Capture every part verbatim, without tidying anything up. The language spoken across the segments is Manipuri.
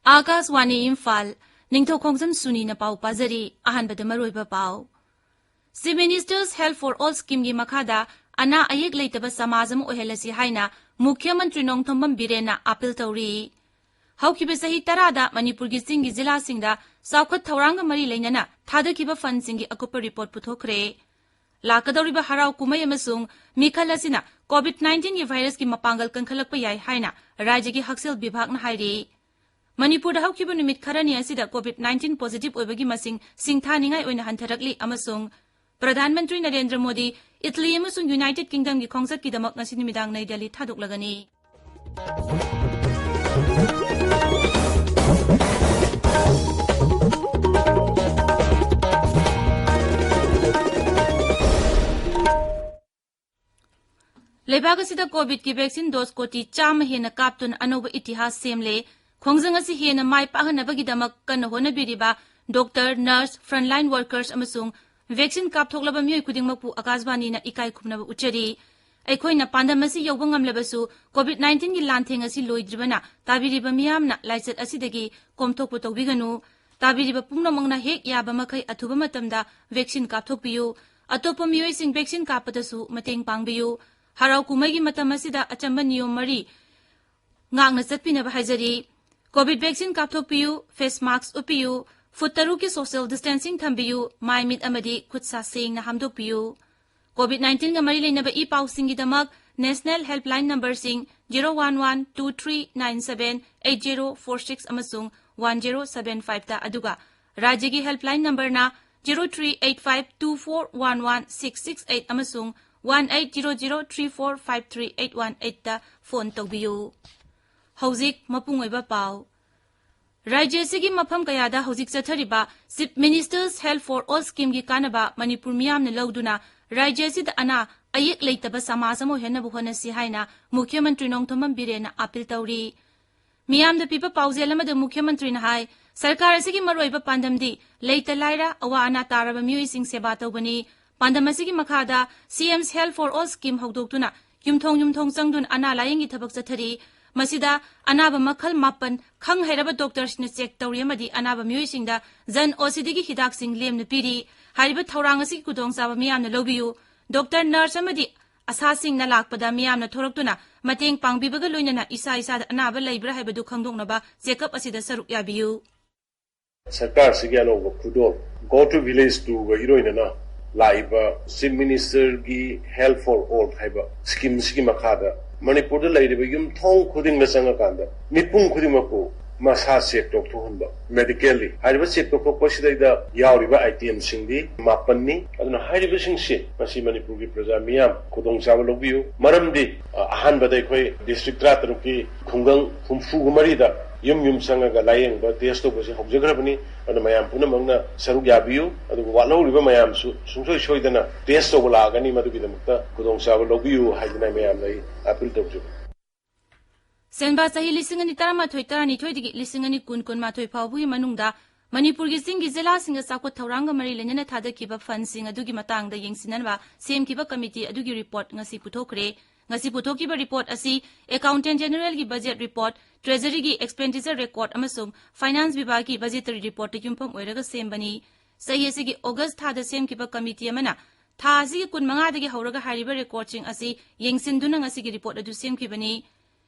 ꯑꯥꯀꯥꯁꯋꯥꯅꯤ ꯏꯝꯐꯥꯜ, ꯅꯤꯡꯊꯧꯈꯣꯡꯖꯝ ꯁꯨꯅꯤꯅ ꯄꯥꯎ ꯄꯥꯖꯔꯤ꯫ ꯑꯍꯥꯟꯕꯗ ꯃꯔꯨꯑꯣꯏꯕ ꯄꯥꯎ꯫ Chief Minister's Health for All Schemeꯒꯤ ꯃꯈꯥꯗ ꯑꯅꯥ ꯑꯌꯦꯛ ꯂꯩꯇꯕ ꯁꯃꯥꯖ ꯑꯃ ꯑꯣꯏꯍꯜꯂꯁꯤ ꯍꯥꯏꯅ ꯃꯨꯈ꯭ꯌ ꯃꯟꯇ꯭ꯔꯤ ꯅꯣꯡꯊꯣꯝꯕꯝ ꯕꯤꯔꯦꯟꯅ ꯑꯥꯄꯤꯜ ꯇꯧꯔꯤ꯫ ꯍꯧꯈꯤꯕ ꯆꯍꯤ ꯇꯔꯥꯗ ꯃꯅꯤꯄꯨꯔꯒꯤ ꯆꯤꯡꯒꯤ ꯖꯤꯂꯥꯁꯤꯡꯗ ꯆꯥꯎꯈꯠ ꯊꯧꯔꯥꯡꯒ ꯃꯔꯤ ꯂꯩꯅꯅ ꯊꯥꯗꯈꯤꯕ ꯐꯟꯁꯤꯡꯒꯤ ꯑꯀꯨꯞꯄ ꯔꯤꯄꯣꯔꯠ ꯄꯨꯊꯣꯛꯈ꯭ꯔꯦ꯫ ꯂꯥꯛꯀꯗꯧꯔꯤꯕ ꯍꯔꯥꯎ ꯀꯨꯝꯍꯩ ꯑꯃꯁꯨꯡ ꯃꯤꯈꯜ ꯑꯁꯤꯅ COVID nineteenꯒꯤ ꯚꯥꯏꯔꯁꯀꯤ ꯃꯄꯥꯡꯒꯜ ꯀꯟꯈꯠꯂꯛꯄ ꯌꯥꯏ ꯍꯥꯏꯅ ꯔꯥꯖ꯭ꯌꯒꯤ ꯍꯛꯁꯦꯜ ꯕꯤꯚꯥꯒꯅ ꯍꯥꯏꯔꯤ꯫ ꯃꯅꯤꯄꯨꯔꯗ ꯍꯧꯈꯤꯕ ꯅꯨꯃꯤꯠ ꯈꯔꯅꯤ ꯑꯁꯤꯗ COVID nineteen positive ꯑꯣꯏꯕꯒꯤ ꯃꯁꯤꯡ ꯁꯤꯡꯊꯥꯅꯤꯡꯉꯥꯏ ꯑꯣꯏꯅ ꯍꯟꯊꯔꯛꯂꯤ ꯑꯃꯁꯨꯡ ꯄ꯭ꯔꯙꯥꯟ ꯃꯟꯇ꯭ꯔꯤ ꯅꯔꯦꯟꯗ꯭ꯔ ꯃꯣꯗꯤ ꯏꯇꯂꯤ ꯑꯃꯁꯨꯡ ꯌꯨꯅꯥꯏꯇꯦꯗ ꯀꯤꯡꯗꯝꯒꯤ ꯈꯣꯡꯆꯠꯀꯤꯗꯃꯛ ꯉꯁꯤ ꯅꯨꯃꯤꯗꯥꯡ ꯅꯩ ꯗꯦꯜꯂꯤ ꯊꯥꯗꯣꯛꯂꯒꯅꯤ꯫ ꯂꯩꯕꯥꯛ ꯑꯁꯤꯗ COVIDꯀꯤ vaccine dose ꯀꯣꯇꯤ ꯆꯥꯝꯃ ꯍꯦꯟꯅ ꯀꯥꯞꯇꯨꯅ ꯑꯅꯧꯕ ꯏꯇꯤꯍꯥꯁ ꯁꯦꯝꯂꯦ꯫ ꯈꯣꯡꯖꯪ ꯑꯁꯤ ꯍꯦꯟꯅ ꯃꯥꯏ ꯄꯥꯛꯍꯟꯅꯕꯒꯤꯗꯃꯛ ꯀꯟꯅ ꯍꯣꯠꯅꯕꯤꯔꯤꯕ doctor, nurse, frontline workers ꯑꯃꯁꯨꯡ vaccine ꯀꯥꯞꯊꯣꯛꯂꯕ ꯃꯤꯑꯣꯏ ꯈꯨꯗꯤꯡꯃꯛꯄꯨ ꯑꯀꯥꯁꯕꯥꯅꯤꯅ ꯏꯀꯥꯏ ꯈꯨꯝꯅꯕ ꯎꯠꯆꯔꯤ꯫ ꯑꯩꯈꯣꯏꯅ ꯄꯥꯟꯗꯝ ꯑꯁꯤ ꯌꯧꯕ ꯉꯝꯂꯕꯁꯨ COVID nineteenꯒꯤ ꯂꯥꯟꯊꯦꯡ ꯑꯁꯤ ꯂꯣꯏꯗ꯭ꯔꯤꯕꯅ ꯇꯥꯕꯤꯔꯤꯕ ꯃꯤꯌꯥꯝꯅ ꯂꯥꯏꯆꯠ ꯑꯁꯤꯗꯒꯤ ꯀꯣꯝꯊꯣꯛꯄ ꯇꯧꯕꯤꯒꯅꯨ꯫ ꯇꯥꯕꯤꯔꯤꯕ ꯄꯨꯝꯅꯃꯛꯅ ꯍꯦꯛ ꯌꯥꯕ ꯃꯈꯩ ꯑꯊꯨꯕ ꯃꯇꯝꯗ vaccine ꯀꯥꯞꯊꯣꯛꯄꯤꯌꯨ꯫ ꯑꯇꯣꯞꯄ ꯃꯤꯑꯣꯏꯁꯤꯡ vaccine ꯀꯥꯞꯄꯗꯁꯨ ꯃꯇꯦꯡ ꯄꯥꯡꯕꯤꯌꯨ꯫ ꯍꯔꯥꯎ ꯀꯨꯝꯍꯩꯒꯤ ꯃꯇꯝ ꯑꯁꯤꯗ ꯑꯆꯝꯕ ꯅꯤꯌꯣꯝ ꯃꯔꯤ ꯉꯥꯛꯅ ꯆꯠꯄꯤꯅꯕ ꯍꯥꯏꯖꯔꯤ꯫ COVID vaccine ꯀꯥꯞꯊꯣꯛꯄꯤꯌꯨ, face mask ꯎꯞꯄꯤꯌꯨ, ꯐꯨꯠ ꯇꯔꯨꯛꯀꯤ social distancing ꯊꯝꯕꯤꯌꯨ, ꯃꯥꯏ ꯃꯤꯠ ꯑꯃꯗꯤ ꯈꯨꯠ ꯁꯥ ꯁꯦꯡꯅ ꯍꯥꯝꯗꯣꯛꯄꯤꯌꯨ꯫ COVID nineteenꯒ ꯃꯔꯤ ꯂꯩꯅꯕ E ꯄꯥꯎꯁꯤꯡꯒꯤꯗꯃꯛ national helpline numberꯁꯤꯡ zero one one two three nine seven eight zero four six ꯑꯃꯁꯨꯡ one zero seven fiveꯇ, ꯑꯗꯨꯒ ꯔꯥꯖ꯭ꯌꯒꯤ helpline numberꯅ zero three eight five two four one one six six eight ꯑꯃꯁꯨꯡ one eight zero zero three four five three eight one eightꯇ phone ꯇꯧꯕꯤꯌꯨ꯫ ꯍꯧꯖꯤꯛ ꯃꯄꯨꯡ ꯑꯣꯏꯕ ꯄꯥꯎ꯫ ꯔꯥꯖ꯭ꯌ ꯑꯁꯤꯒꯤ ꯃꯐꯝ ꯀꯌꯥꯗ ꯍꯧꯖꯤꯛ ꯆꯠꯊꯔꯤꯕ Chief Minister's Health for All Schemeꯒꯤ ꯀꯥꯟꯅꯕ ꯃꯅꯤꯄꯨꯔ ꯃꯤꯌꯥꯝꯅ ꯂꯧꯗꯨꯅ ꯔꯥꯖ꯭ꯌ ꯑꯁꯤꯗ ꯑꯅꯥ ꯑꯌꯦꯛ ꯂꯩꯇꯕ ꯁꯃꯥꯖ ꯑꯃ ꯑꯣꯏꯍꯟꯅꯕ ꯍꯣꯠꯅꯁꯤ ꯍꯥꯏꯅ ꯃꯨꯈ꯭ꯌ ꯃꯟꯇ꯭ꯔꯤ ꯅꯣꯡꯊꯣꯝꯕꯝ ꯕꯤꯔꯦꯟꯅ ꯑꯥꯄꯤꯜ ꯇꯧꯔꯤ꯫ ꯃꯤꯌꯥꯝꯗ ꯄꯤꯕ ꯄꯥꯎꯖꯦꯜ ꯑꯃꯗ ꯃꯨꯈ꯭ꯌ ꯃꯟꯇ꯭ꯔꯤꯅ ꯍꯥꯏ, ꯁꯔꯀꯥꯔ ꯑꯁꯤꯒꯤ ꯃꯔꯨꯑꯣꯏꯕ ꯄꯥꯟꯗꯝꯗꯤ ꯂꯩꯇ ꯂꯥꯏꯔ, ꯑꯋꯥ ꯑꯅꯥ ꯇꯥꯔꯕ ꯃꯤꯑꯣꯏꯁꯤꯡ ꯁꯦꯕꯥ ꯇꯧꯕꯅꯤ꯫ ꯄꯥꯟꯗꯝ ꯑꯁꯤꯒꯤ ꯃꯈꯥꯗ CM's Health for All scheme ꯍꯧꯗꯣꯛꯇꯨꯅ ꯌꯨꯝꯊꯣꯡ ꯌꯨꯝꯊꯣꯡ ꯆꯪꯗꯨꯅ ꯑꯅꯥ ꯂꯥꯌꯦꯡꯒꯤ ꯊꯕꯛ ꯆꯠꯊꯔꯤ꯫ ꯃꯁꯤꯗ ꯑꯅꯥꯕ ꯃꯈꯜ ꯃꯥꯄꯟ ꯈꯪ ꯍꯩꯔꯕ ꯗꯣꯛꯇꯔꯁꯤꯡꯅ ꯆꯦꯛ ꯇꯧꯔꯤ ꯑꯃꯗꯤ ꯑꯅꯥꯕ ꯃꯤꯑꯣꯏꯁꯤꯡꯗ ꯖꯟ ꯑꯣꯁꯤꯗꯤꯒꯤ ꯍꯤꯗꯥꯛꯁꯤꯡ ꯂꯦꯝꯅ ꯄꯤꯔꯤ꯫ ꯍꯥꯏꯔꯤꯕ ꯊꯧꯔꯥꯡ ꯑꯁꯤꯒꯤ ꯈꯨꯗꯣꯡꯆꯥꯕ ꯃꯤꯌꯥꯝꯅ ꯂꯧꯕꯤꯌꯨ꯫ ꯗꯣꯛꯇꯔ, ꯅꯔꯁ ꯑꯃꯗꯤ ꯑꯁꯥꯁꯤꯡꯅ ꯂꯥꯛꯄꯗ ꯃꯤꯌꯥꯝꯅ ꯊꯣꯔꯛꯇꯨꯅ ꯃꯇꯦꯡ ꯄꯥꯡꯕꯤꯕꯒ ꯂꯣꯏꯅꯅ ꯏꯁꯥ ꯏꯁꯥꯗ ꯑꯅꯥꯕ ꯂꯩꯕ꯭ꯔꯥ ꯍꯥꯏꯕꯗꯨ ꯈꯪꯗꯣꯛꯅꯕ ꯆꯦꯛꯑꯞ ꯑꯁꯤꯗ ꯁꯔꯨꯛ ꯌꯥꯕꯤꯌꯨ꯫ ꯁꯔꯀꯥꯔꯁꯤꯒꯤ ꯑꯅꯧꯕ ꯈꯨꯗꯣꯜ Go to Village two ꯒ ꯏꯔꯣꯏꯅꯅ ꯂꯥꯛꯏꯕ Chief Minister ꯒꯤ Health for All ꯍꯥꯏꯕ ꯁ꯭ꯀꯤꯝꯁꯤꯒꯤ ꯃꯈꯥꯗ ꯃꯅꯤꯄꯨꯔꯗ ꯂꯩꯔꯤꯕ ꯌꯨꯝꯊꯣꯡ ꯈꯨꯗꯤꯡꯗ ꯆꯪꯉꯀꯥꯟꯗ ꯃꯤꯄꯨꯝ ꯈꯨꯗꯤꯡꯃꯛꯄꯨ ꯃꯁꯥ ꯆꯦꯛ ꯇꯧꯊꯣꯛꯍꯟꯕ, medically꯫ ꯍꯥꯏꯔꯤꯕ ꯆꯦꯛ ꯇꯧꯊꯣꯛꯄꯁꯤꯗꯩꯗ ꯌꯥꯎꯔꯤꯕ ꯑꯥꯏꯇꯦꯝꯁꯤꯡꯗꯤ ꯃꯥꯄꯟꯅꯤ꯫ ꯑꯗꯨꯅ ꯍꯥꯏꯔꯤꯕꯁꯤꯡꯁꯤ ꯃꯁꯤ ꯃꯅꯤꯄꯨꯔꯒꯤ ꯄ꯭ꯔꯖꯥ ꯃꯤꯌꯥꯝ ꯈꯨꯗꯣꯡꯆꯥꯕ ꯂꯧꯕꯤꯌꯨ꯫ ꯃꯔꯝꯗꯤ, ꯑ, ꯑꯍꯥꯟꯕꯗ ꯑꯩꯈꯣꯏ ꯗꯤꯁꯇ꯭ꯔꯤꯛ ꯇꯔꯥꯇꯔꯨꯛꯀꯤ ꯈꯨꯡꯒꯪ ꯍꯨꯝꯐꯨꯒ ꯃꯔꯤꯗ ꯌꯨꯝ ꯌꯨꯝ ꯆꯪꯉꯒ ꯂꯥꯌꯦꯡꯕ, ꯇꯦꯁ ꯇꯧꯕꯁꯤ ꯍꯧꯖꯈ꯭ꯔꯕꯅꯤ꯫ ꯑꯗꯨꯅ ꯃꯌꯥꯝ ꯄꯨꯝꯅꯃꯛꯅ ꯁꯔꯨꯛ ꯌꯥꯕꯤꯌꯨ꯫ ꯑꯗꯨꯒ ꯋꯥꯠꯍꯧꯔꯤꯕ ꯃꯌꯥꯝꯁꯨ ꯁꯨꯡꯁꯣꯏ ꯁꯣꯏꯗꯅ ꯇꯦꯁ ꯇꯧꯕ ꯂꯥꯛꯑꯒꯅꯤ꯫ ꯃꯗꯨꯒꯤꯗꯃꯛꯇ ꯈꯨꯗꯣꯡꯆꯥꯕ ꯂꯧꯕꯤꯌꯨ ꯍꯥꯏꯗꯅ ꯃꯌꯥꯝꯗ ꯑꯩ ꯑꯥꯄꯤꯜ ꯇꯧꯖꯕꯅꯤ꯫ ꯁꯦꯟꯕꯥ ꯆꯍꯤ ꯂꯤꯁꯤꯡ ꯑꯅꯤ ꯇꯔꯥꯃꯥꯊꯣꯏ ꯇꯔꯥꯅꯤꯊꯣꯏꯗꯒꯤ ꯂꯤꯁꯤꯡ ꯑꯅꯤ ꯀꯨꯟ ꯀꯨꯟꯃꯥꯊꯣꯏ ꯐꯥꯎꯕꯒꯤ ꯃꯅꯨꯡꯗ ꯃꯅꯤꯄꯨꯔꯒꯤ ꯆꯤꯡꯒꯤ ꯖꯤꯂꯥꯁꯤꯡꯗ ꯆꯥꯎꯈꯠ ꯊꯧꯔꯥꯡꯒ ꯃꯔꯤ ꯂꯩꯅꯅ ꯊꯥꯗꯈꯤꯕ ꯐꯟꯁꯤꯡ ꯑꯗꯨꯒꯤ ꯃꯇꯥꯡꯗ ꯌꯦꯡꯁꯤꯟꯅꯕ ꯁꯦꯝꯈꯤꯕ ꯀꯃꯤꯇꯤ ꯑꯗꯨꯒꯤ ꯔꯤꯄꯣꯔꯠ ꯉꯁꯤ ꯄꯨꯊꯣꯛꯈ꯭ꯔꯦ꯫ ꯉꯁꯤ ꯄꯨꯊꯣꯛꯈꯤꯕ ꯔꯤꯄꯣꯔꯠ ꯑꯁꯤ Accountant General ꯒꯤ ꯕꯖꯦꯠ ꯔꯤꯄꯣꯔꯠ, ꯇ꯭ꯔꯦꯖꯔꯤꯒꯤ ꯑꯦꯛꯁꯄꯦꯟꯗꯤꯆꯔ ꯔꯦꯀꯣꯔꯗ ꯑꯃꯁꯨꯡ ꯐꯥꯏꯅꯥꯟꯁ ꯕꯤꯚꯥꯒꯀꯤ ꯕꯖꯦꯇꯔꯤ ꯔꯤꯄꯣꯔꯠꯇ ꯌꯨꯝꯐꯝ ꯑꯣꯏꯔꯒ ꯁꯦꯝꯕꯅꯤ꯫ ꯆꯍꯤ ꯑꯁꯤꯒꯤ ꯑꯣꯒꯁ ꯊꯥꯗ ꯁꯦꯝꯈꯤꯕ ꯀꯃꯤꯇꯤ ꯑꯃꯅ ꯊꯥ ꯑꯁꯤꯒꯤ ꯀꯨꯟꯃꯉꯥꯗꯒꯤ ꯍꯧꯔꯒ ꯍꯥꯏꯔꯤꯕ ꯔꯦꯀꯣꯔꯗꯁꯤꯡ ꯑꯁꯤ ꯌꯦꯡꯁꯤꯟꯗꯨꯅ ꯉꯁꯤꯒꯤ ꯔꯤꯄꯣꯔꯠ ꯑꯗꯨ ꯁꯦꯝꯈꯤꯕꯅꯤ꯫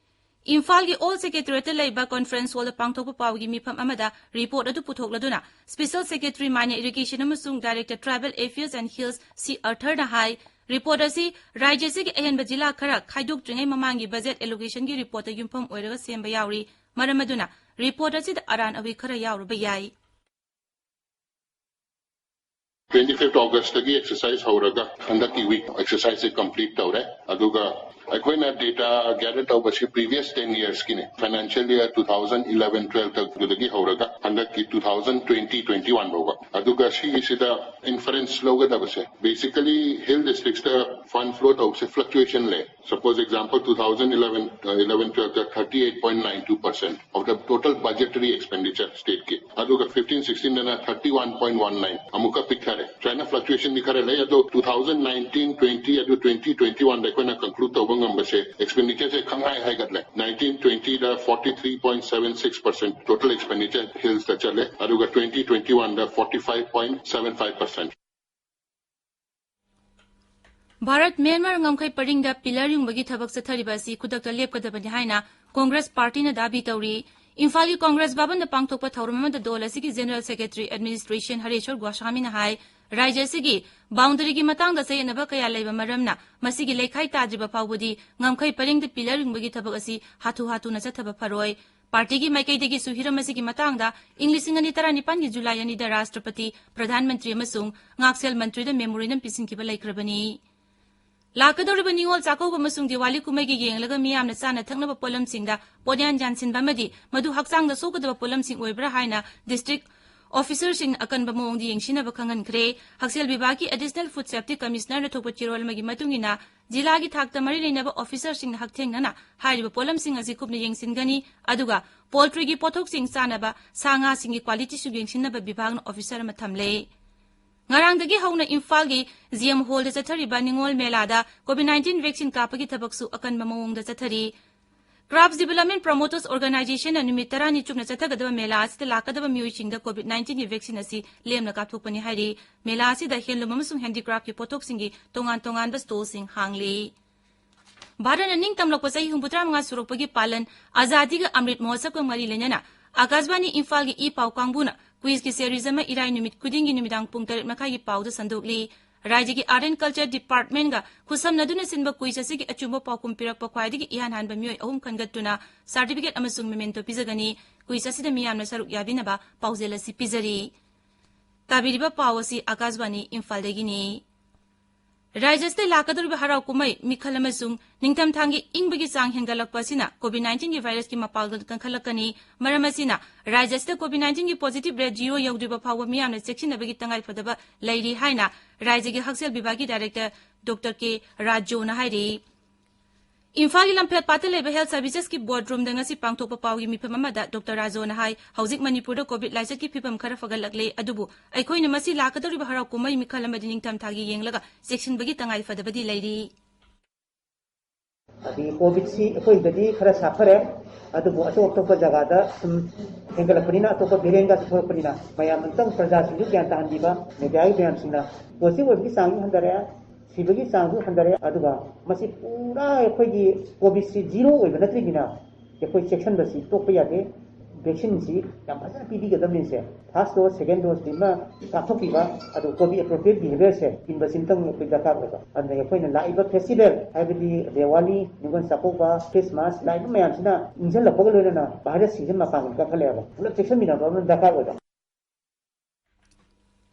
ꯏꯝꯐꯥꯜꯒꯤ ꯑꯣꯜ ꯁꯦꯀ꯭ꯔꯦꯇꯔꯤꯌꯦꯠꯇ ꯂꯩꯕ ꯀꯣꯟꯐ꯭ꯔꯦꯟꯁ ꯍꯣꯜꯗ ꯄꯥꯡꯊꯣꯛꯄ ꯄꯥꯎꯒꯤ ꯃꯤꯐꯝ ꯑꯃꯗ ꯔꯤꯄꯣꯔꯠ ꯑꯗꯨ ꯄꯨꯊꯣꯛꯂꯗꯨꯅ ꯁ꯭ꯄꯦꯁꯦꯜ ꯁꯦꯀ꯭ꯔꯦꯇꯔꯤ ꯃꯥꯏꯅ ꯏꯔꯤꯒꯦꯁꯟ ꯑꯃꯁꯨꯡ director tribal affairs and hills C ꯑꯔꯊꯔꯅ ꯍꯥꯏ, ꯔꯤꯄꯣꯔꯠ ꯑꯁꯤ ꯔꯥꯖ꯭ꯌ ꯑꯁꯤꯒꯤ ꯑꯍꯦꯟꯕ ꯖꯤꯂꯥ ꯈꯔ ꯈꯥꯏꯗꯣꯛꯇ꯭ꯔꯤꯉꯩ ꯃꯃꯥꯡꯒꯤ ꯕꯖꯦꯠ ꯑꯦꯂꯣꯀꯦꯁꯟꯒꯤ ꯔꯤꯄꯣꯔꯠꯇ ꯌꯨꯝꯐꯝ ꯑꯣꯏꯔꯒ ꯁꯦꯝꯕ ꯌꯥꯎꯔꯤ꯫ ꯃꯔꯝ ꯑꯗꯨꯅ ꯔꯤꯄꯣꯔꯠ ꯑꯁꯤꯗ ꯑꯔꯥꯟ ꯑꯋꯦ ꯈꯔ ꯌꯥꯎꯔꯨꯕ ꯌꯥꯏ꯫ Twenty fifth August ꯇꯒꯤ ꯑꯦꯛꯁꯔꯁꯥꯏꯁ ꯍꯧꯔꯒ ꯍꯟꯗꯛꯀꯤ ꯋꯤꯛ ꯑꯦꯛꯁꯔꯁꯥꯏꯁꯁꯦ ꯀꯝꯄ꯭ꯂꯤꯠ ꯇꯧꯔꯦ꯫ ꯑꯗꯨꯒ ꯑꯩꯈꯣꯏꯅ data gather ꯇꯧꯕꯁꯤ previous ten years ꯀꯤꯅꯦ, financial year two thousand eleven twelve ꯇ ꯑꯗꯨꯗꯒꯤ ꯍꯧꯔꯒ ꯍꯟꯗꯛꯀꯤ two thousand twenty twenty one ꯐꯥꯎꯕ꯫ ꯑꯗꯨꯒ ꯁꯤꯒꯤꯁꯤꯗ inference ꯂꯧꯒꯗꯕꯁꯦ, basically hill districts ꯇ fund flow ꯇꯧꯕꯁꯦ fluctuation ꯂꯩ꯫ Suppose example, two thousand eleven, uh, eleven twelve ꯇ thirty eight point nine two percent of the total budgetary expenditure state ꯀꯤ, ꯑꯗꯨꯒ fifteen sixteen ꯗꯅ thirty one point one nine, ꯑꯃꯨꯛꯀ ꯄꯤꯛꯊꯔꯦ꯫ ꯁꯨꯃꯥꯏꯅ fluctuation ꯗꯤ ꯈꯔ ꯂꯩ, ꯑꯗꯣ two thousand nineteen twenty ꯑꯗꯨ twenty twenty one ꯗ ꯑꯩꯈꯣꯏꯅ conclude ꯇꯧꯕ ꯉꯝꯕꯁꯦ, expenditure ꯁꯦ ꯈꯪꯍꯥꯏ ꯍꯥꯏꯒꯠꯂꯦ꯫ Nineteen twenty ꯗ forty three point seven six percent total expenditure hills ꯇ ꯆꯠꯂꯦ, ꯑꯗꯨꯒ twenty twenty one ꯗ forty five point seven five percent꯫ Bharat Myanmar ꯉꯝꯈꯩ ꯄꯔꯤꯡꯗ pillar ꯌꯨꯡꯕꯒꯤ ꯊꯕꯛ ꯆꯠꯊꯔꯤꯕ ꯑꯁꯤ ꯈꯨꯗꯛꯇ ꯂꯦꯞꯀꯗꯕꯅꯤ ꯍꯥꯏꯅ ꯀꯣꯡꯒ꯭ꯔꯦꯁ ꯄꯥꯔꯇꯤꯅ ꯗꯥꯕꯤ ꯇꯧꯔꯤ꯫ ꯏꯝꯐꯥꯜꯒꯤ ꯀꯣꯡꯒ꯭ꯔꯦꯁ ꯚꯕꯟꯗ ꯄꯥꯡꯊꯣꯛꯄ ꯊꯧꯔꯝ ꯑꯃꯗ ꯗꯣꯜ ꯑꯁꯤꯒꯤ General Secretary Administration ꯍꯔꯦꯁ꯭ꯋꯔ ꯒꯣꯁ꯭ꯋꯥꯃꯤꯅ ꯍꯥꯏ, ꯔꯥꯖ꯭ꯌ ꯑꯁꯤꯒꯤ boundary ꯒꯤ ꯃꯇꯥꯡꯗ ꯆꯌꯦꯠꯅꯕ ꯀꯌꯥ ꯂꯩꯕ ꯃꯔꯝꯅ ꯃꯁꯤꯒꯤ ꯂꯩꯈꯥꯏ ꯇꯥꯗ꯭ꯔꯤꯕ ꯐꯥꯎꯕꯗꯤ ꯉꯝꯈꯩ ꯄꯔꯤꯡꯗ pillar ꯌꯨꯡꯕꯒꯤ ꯊꯕꯛ ꯑꯁꯤ ꯍꯥꯊꯨ ꯍꯥꯊꯨꯅ ꯆꯠꯊꯕ ꯐꯔꯣꯏ꯫ ꯄꯥꯔꯇꯤꯒꯤ ꯃꯥꯏꯀꯩꯗꯒꯤꯁꯨ ꯍꯤꯔꯝ ꯑꯁꯤꯒꯤ ꯃꯇꯥꯡꯗ ꯏꯪ ꯂꯤꯁꯤꯡ ꯑꯅꯤ ꯇꯔꯥꯅꯤꯄꯥꯟꯒꯤ ꯖꯨꯂꯥꯏ ꯑꯅꯤꯗ ꯔꯥꯁꯇ꯭ꯔꯄꯇꯤ, ꯄ꯭ꯔꯙꯥꯟ ꯃꯟꯇ꯭ꯔꯤ ꯑꯃꯁꯨꯡ ꯉꯥꯛꯁꯦꯜ ꯃꯟꯇ꯭ꯔꯤꯗ memorandum ꯄꯤꯁꯤꯟꯈꯤꯕ ꯂꯩꯈ꯭ꯔꯕꯅꯤ꯫ ꯂꯥꯛꯀꯗꯧꯔꯤꯕ ꯅꯤꯉꯣꯜ ꯆꯥꯛꯀꯧꯕ ꯑꯃꯁꯨꯡ ꯗꯤꯋꯥꯂꯤ ꯀꯨꯝꯍꯩꯒꯤ ꯌꯦꯡꯂꯒ ꯃꯤꯌꯥꯝꯅ ꯆꯥꯅ ꯊꯛꯅꯕ ꯄꯣꯠꯂꯝꯁꯤꯡꯗ ꯄꯣꯠꯌꯥꯟ ꯌꯥꯟꯁꯤꯟꯕ ꯑꯃꯗꯤ ꯃꯗꯨ ꯍꯛꯆꯥꯡꯗ ꯁꯣꯛꯀꯗꯕ ꯄꯣꯠꯂꯝꯁꯤꯡ ꯑꯣꯏꯕ꯭ꯔꯥ ꯍꯥꯏꯅ district officer ꯁꯤꯡꯅ ꯑꯀꯟꯕ ꯃꯑꯣꯡꯗ ꯌꯦꯡꯁꯤꯟꯅꯕ ꯈꯪꯍꯟꯈ꯭ꯔꯦ꯫ ꯍꯛꯁꯦꯜ ꯕꯤꯚꯥꯒꯤ Additional Food Safety Commissioner ꯅ ꯊꯣꯛꯄ ꯆꯦꯔꯣꯜ ꯑꯃꯒꯤ ꯃꯇꯨꯡ ꯏꯟꯅ, ꯖꯤꯂꯥꯒꯤ ꯊꯥꯛꯇ ꯃꯔꯤ ꯂꯩꯅꯕ officer ꯁꯤꯡꯅ ꯍꯛꯊꯦꯡꯅꯅ ꯍꯥꯏꯔꯤꯕ ꯄꯣꯠꯂꯝꯁꯤꯡ ꯑꯁꯤ ꯀꯨꯞꯅ ꯌꯦꯡꯁꯤꯟꯒꯅꯤ, ꯑꯗꯨꯒ poultry ꯒꯤ ꯄꯣꯠꯊꯣꯛꯁꯤꯡ ꯆꯥꯅꯕ ꯁꯥ ꯉꯥꯁꯤꯡꯒꯤ quality ꯁꯨ ꯌꯦꯡꯁꯤꯟꯅꯕ ꯕꯤꯚꯥꯒꯅ officer ꯑꯃ ꯊꯝꯂꯦ꯫ ꯉꯔꯥꯡꯗꯒꯤ ꯍꯧꯅ ꯏꯝꯐꯥꯜꯒꯤ G M Hall ꯗ ꯆꯠꯊꯔꯤꯕ ꯅꯤꯉꯣꯜ ꯃꯦꯂꯥꯗ COVID nineteen vaccine ꯀꯥꯞꯄꯒꯤ ꯊꯕꯛꯁꯨ ꯑꯀꯟꯕ ꯃꯑꯣꯡꯗ ꯆꯠꯊꯔꯤ꯫ Crafts Development Promoters Organization ꯅ ꯅꯨꯃꯤꯠ ꯇꯔꯥꯅꯤ ꯆꯨꯞꯅ ꯆꯠꯊꯒꯗꯕ ꯃꯦꯂꯥ ꯑꯁꯤꯗ ꯂꯥꯛꯀꯗꯕ ꯃꯤꯑꯣꯏꯁꯤꯡꯗ COVID nineteen ꯒꯤ vaccine ꯑꯁꯤ ꯂꯦꯝꯅ ꯀꯥꯞꯊꯣꯛꯄꯅꯤ ꯍꯥꯏꯔꯤ꯫ ꯃꯦꯂꯥ ꯑꯁꯤꯗ handloom ꯑꯃꯁꯨꯡ handicraft ꯀꯤ ꯄꯣꯠꯊꯣꯛꯁꯤꯡꯒꯤ ꯇꯣꯉꯥꯟ ꯇꯣꯉꯥꯟꯕ stall ꯁꯤꯡ ꯍꯥꯡꯂꯤ꯫ ꯚꯥꯔꯠꯅ ꯅꯤꯡꯇꯝꯂꯛꯄ ꯆꯍꯤ ꯍꯨꯝꯐꯨꯇꯔꯥ ꯃꯉꯥ ꯁꯨꯔꯛꯄꯒꯤ ꯄꯥꯂꯟ ꯑꯥꯖꯥꯗꯤ ꯀ ꯑꯃ꯭ꯔꯤꯠ ꯃꯍꯣꯠꯁꯕꯀ ꯃꯔꯤ ꯂꯩꯅꯅ ꯑꯀꯥꯁꯕꯥꯅꯤ ꯏꯝꯐꯥꯜꯒꯤ ꯏ ꯄꯥꯎ ꯀꯥꯡꯕꯨꯅ quiz ꯀꯤ series ꯑꯃ ꯏꯔꯥꯏ ꯅꯨꯃꯤꯠ ꯈꯨꯗꯤꯡꯒꯤ ꯅꯨꯃꯤꯗꯥꯡ ꯄꯨꯡ ꯇꯔꯦꯠ ꯃꯈꯥꯏꯒꯤ ꯄꯥꯎꯗ ꯁꯟꯗꯣꯛꯂꯤ꯫ ꯔꯥꯖ꯭ꯌꯒꯤ Art and Culture Department ꯒ ꯈꯨꯠꯁꯝꯅꯗꯨꯅ ꯁꯤꯟꯕ quiz ꯑꯁꯤꯒꯤ ꯑꯆꯨꯝꯕ ꯄꯥꯎꯈꯨꯝ ꯄꯤꯔꯛꯄ ꯈ꯭ꯋꯥꯏꯗꯒꯤ ꯏꯍꯥꯟ ꯍꯥꯟꯕ ꯃꯤꯑꯣꯏ ꯑꯍꯨꯝ ꯈꯟꯒꯠꯇꯨꯅ certificate ꯑꯃꯁꯨꯡ memento ꯄꯤꯖꯒꯅꯤ꯫ Quiz ꯑꯁꯤꯗ ꯃꯤꯌꯥꯝꯅ ꯁꯔꯨꯛ ꯌꯥꯕꯤꯅꯕ ꯄꯥꯎꯖꯦꯜ ꯑꯁꯤ ꯄꯤꯖꯔꯤ꯫ ꯇꯥꯕꯤꯔꯤꯕ ꯄꯥꯎ ꯑꯁꯤ ꯑꯀꯥꯁꯕꯥꯅꯤ ꯏꯝꯐꯥꯜꯗꯒꯤꯅꯤ꯫ ꯔꯥꯖ꯭ꯌ ꯑꯁꯤꯗ ꯂꯥꯛꯀꯗꯧꯔꯤꯕ ꯍꯔꯥꯎ ꯀꯨꯝꯍꯩ, ꯃꯤꯈꯜ ꯑꯃꯁꯨꯡ ꯅꯤꯡꯊꯝꯊꯥꯒꯤ ꯏꯪꯕꯒꯤ ꯆꯥꯡ ꯍꯦꯟꯒꯠꯂꯛꯄ ꯑꯁꯤꯅ COVID nineteen ꯒꯤ virus ꯀꯤ ꯃꯄꯥꯡꯒꯜ ꯀꯟꯈꯠꯂꯛꯀꯅꯤ꯫ ꯃꯔꯝ ꯑꯁꯤꯅ ꯔꯥꯖ꯭ꯌ ꯑꯁꯤꯗ COVID nineteen ꯒꯤ positive rate zero ꯌꯧꯗ꯭ꯔꯤꯕ ꯐꯥꯎꯕ ꯃꯤꯌꯥꯝꯅ ꯆꯦꯛꯁꯤꯟꯅꯕꯒꯤ ꯇꯉꯥꯏꯐꯗꯕ ꯂꯩꯔꯤ ꯍꯥꯏꯅ ꯔꯥꯖ꯭ꯌꯒꯤ ꯍꯛꯁꯦꯜ ꯕꯤꯚꯥꯒꯀꯤ director Doctor K ꯔꯥꯖꯣꯅ ꯍꯥꯏꯔꯤ꯫ ꯏꯝꯐꯥꯜꯒꯤ ꯂꯝꯐꯦꯜ ꯄꯥꯠꯇ ꯂꯩꯕ health services ꯀꯤ board room ꯗ ꯉꯁꯤ ꯄꯥꯡꯊꯣꯛꯄ ꯄꯥꯎꯒꯤ ꯃꯤꯐꯝ ꯑꯃꯗ Doctor ꯔꯥꯖꯣꯅ ꯍꯥꯏ, ꯍꯧꯖꯤꯛ ꯃꯅꯤꯄꯨꯔꯗ COVID ꯂꯥꯏꯆꯠꯀꯤ ꯐꯤꯕꯝ ꯈꯔ ꯐꯒꯠꯂꯛꯂꯦ, ꯑꯗꯨꯕꯨ ꯑꯩꯈꯣꯏꯅ ꯃꯁꯤ ꯂꯥꯛꯀꯗꯧꯔꯤꯕ ꯍꯔꯥꯎ ꯀꯨꯝꯍꯩ ꯃꯤꯈꯜ ꯑꯃꯗꯤ ꯅꯤꯡꯊꯝꯊꯥꯒꯤ ꯌꯦꯡꯂꯒ ꯆꯦꯛꯁꯤꯟꯕꯒꯤ ꯇꯉꯥꯏ ꯐꯗꯕꯗꯤ ꯂꯩꯔꯤ꯫ ꯑꯗꯒꯤ COVID ꯁꯤ ꯑꯩꯈꯣꯏꯗꯗꯤ ꯈꯔ ꯁꯥꯐꯔꯦ, ꯑꯗꯨꯕꯨ ꯑꯇꯣꯞ ꯑꯇꯣꯞꯄ ꯖꯒꯥꯗ ꯁꯨꯝ ꯍꯦꯟꯒꯠꯂꯛꯄꯅꯤꯅ, ꯑꯇꯣꯞꯄ variant ꯒꯁꯨ ꯊꯣꯛꯂꯛꯄꯅꯤꯅ, ꯃꯌꯥꯝ ꯑꯃꯨꯛꯇꯪ ꯄ꯭ꯔꯖꯥꯁꯤꯡꯁꯨ ꯒ꯭ꯌꯥꯟ ꯇꯥꯍꯟꯕꯤꯕ, media ꯒꯤ ꯃꯌꯥꯝꯁꯤꯡꯅ꯫ Positive ꯑꯣꯏꯕꯒꯤ ꯆꯥꯡꯁꯨ ꯍꯟꯊꯔꯛꯑꯦ, ꯁꯤꯕꯒꯤ ꯆꯥꯡꯁꯨ ꯍꯟꯊꯔꯛꯑꯦ, ꯑꯗꯨꯒ ꯃꯁꯤ ꯄꯨꯔꯥ ꯑꯩꯈꯣꯏꯒꯤ COVID ꯁꯤ zero ꯑꯣꯏꯕ ꯅꯠꯇ꯭ꯔꯤꯕꯅꯤꯅ, ꯑꯩꯈꯣꯏ ꯆꯦꯛꯁꯤꯟꯕꯁꯤ ꯇꯣꯛꯄ ꯌꯥꯗꯦ꯫ Vaccine ꯁꯤ ꯌꯥꯝ ꯐꯖꯅ ꯄꯤꯕꯤꯒꯗꯕꯅꯤꯁꯦ꯫ First dose, second dose ꯁꯤꯃ ꯀꯥꯞꯊꯣꯛꯄꯤꯕ, ꯑꯗꯨ COVID appropriate behaviour ꯁꯦ ꯏꯟꯕꯁꯤꯃꯇꯪ ꯑꯩꯈꯣꯏ ꯗꯔꯀꯥꯔ ꯑꯣꯏꯕ꯫ ꯑꯗꯨꯅ ꯑꯩꯈꯣꯏꯅ ꯂꯥꯛꯏꯕ festival, ꯍꯥꯏꯕꯗꯤ ꯗꯤꯋꯥꯂꯤ, ꯅꯤꯉꯣꯜ ꯆꯥꯛꯀꯧꯕ, Christmas, ꯂꯥꯛꯏꯕ ꯃꯌꯥꯝꯁꯤꯅ ꯏꯟꯁꯤꯜꯂꯛꯄꯒ ꯂꯣꯏꯅꯅ virus ꯁꯤꯡꯁꯦ ꯃꯄꯥꯡꯒꯜ ꯀꯟꯈꯠꯂꯛꯑꯦꯕ꯫ ꯄꯨꯂꯞ ꯆꯦꯛꯁꯤꯟꯃꯤꯟꯅꯕ ꯑꯃ ꯗꯔꯀꯥꯔ ꯑꯣꯏꯕ꯫